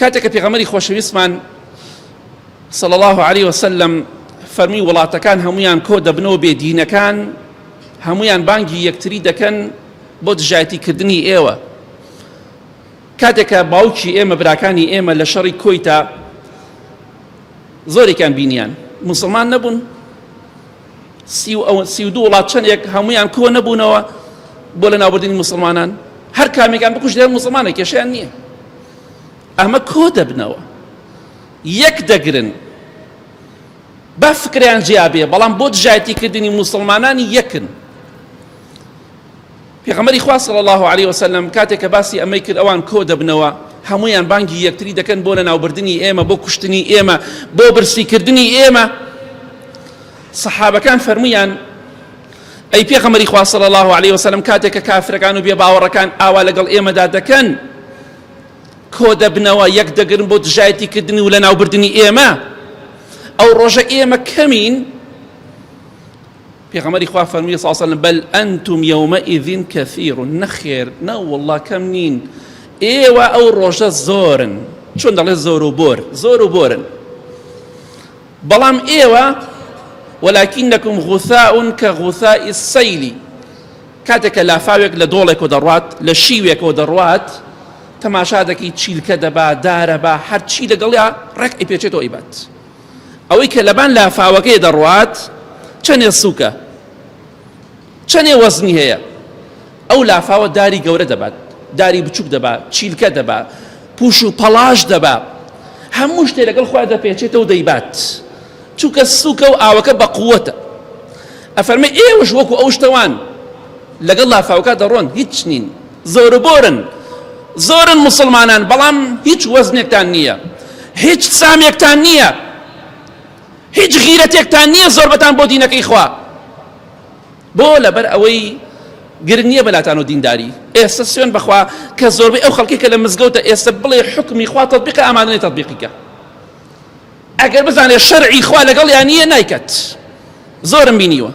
کاتێک کە پێغەمبەری خۆشەویستمان صلی الله علیه وسلم فەرمی وڵاتەکان هەمویان کۆ دەبنەوە بێ دینەکان هەمویان بانگی یەکتری دەکەن بۆ دژایەتی کردنی ئێوە کاتێک کە باوکی ئێمە براکانی ئێمە لە شەڕی کۆیتا زۆرێکیان بینیان موسڵمان نەبوون 32 وڵات چەندێک هەمویان کۆ نەبوونەوە بۆ لە ناوبردنی موسڵمانان هەر کامێکان بکوژێن موسڵمانە کێشیان نییە ئەمە کۆ دەبنەوە یەک دەگرن با فکریان جیا بێ بەڵام بۆ دژایەتیکردنی موسڵمانانی یەکن پێغەمبەری خوا صلی اللە علیە وسلم کاتێک کە باسی ئەمەی کرد ئەوان کۆ دەبنەوە هەموویان بانگی یەکتری دەکەن بۆ لەناوبردنی ئێمە بۆ کوشتنی ئێمە بۆ برسیکردنی ئێمە سەحابەکان فەرموویان ئەی پێغەمبەری خوا صلی اللە علیه وسلم کاتێک کە کافرەکان و بێباوەڕەکان ئاوا لەگەڵ ئێمەدا دەکەن کۆ دەبنەوە یەک دەگرن بۆ دژایەتیکردنی و لەناوبردنی ئێمە ئەو ڕۆژە ئێمە کەمین پێغەمبەری خوا فەرمووی صلی الله علیه و سلم بل انتم یومئذ کثیر نەخێر نە والله کەم نین ئێوە ئەو ڕۆژە زۆرن چۆن دەڵێ زۆر و بۆر زۆر و بۆرن بەڵام ئێوە ولكنكم غثاء كغثاء السيل کاتێک کە لافاوێک لە دۆڵێکەوە دەڕوات لە شیوێکەوە دەڕوات تەماشا دەکەی چیلکە دەبا دارە با هەرچی لەگەڵیا ڕێک ئەیپێچێتەوە ئەیبات ئەوەی کە لەبان لافاوەکەی دەڕوات چەنێ سووکە چەنێ وەزنی هەیە ئەو لافاوە داری گەورە دەبات داری بچوک دەبا چیلکە دەبا پوش و پەڵاش دەبا هەموو شتێ لەگەڵ خۆیان دەپێچێتەوە دەیبات چونکە سووکە و ئاوەکە بە قووەتە ئەفەرمێ ئێوەش وەکو ئەو شتەوان لەگەڵ لافاوەکە دەڕۆن هیچ نین زۆر و بۆرن زۆرن موسڵمانان بەڵام هیچ وەزنێکتان نییە هیچ سامێکتان نییە هیچ غیرەتێکتان نییە زۆربەتان بۆ دینەکەی خوا بۆ لەبەر ئەوەی گرنگ نییە بەلاتان و دینداری ئێستا سوێن بەخوا کە زۆربەی ئەو خەڵکی کە لە مزگەوتە ئێستا بڵێ حکمی خوا تطبیقە ئامادەنێ تطبیقیکە ئەگەر بزانێ شەرعی خوا لەگەڵیان نییە نایکات زۆرم بینیوە.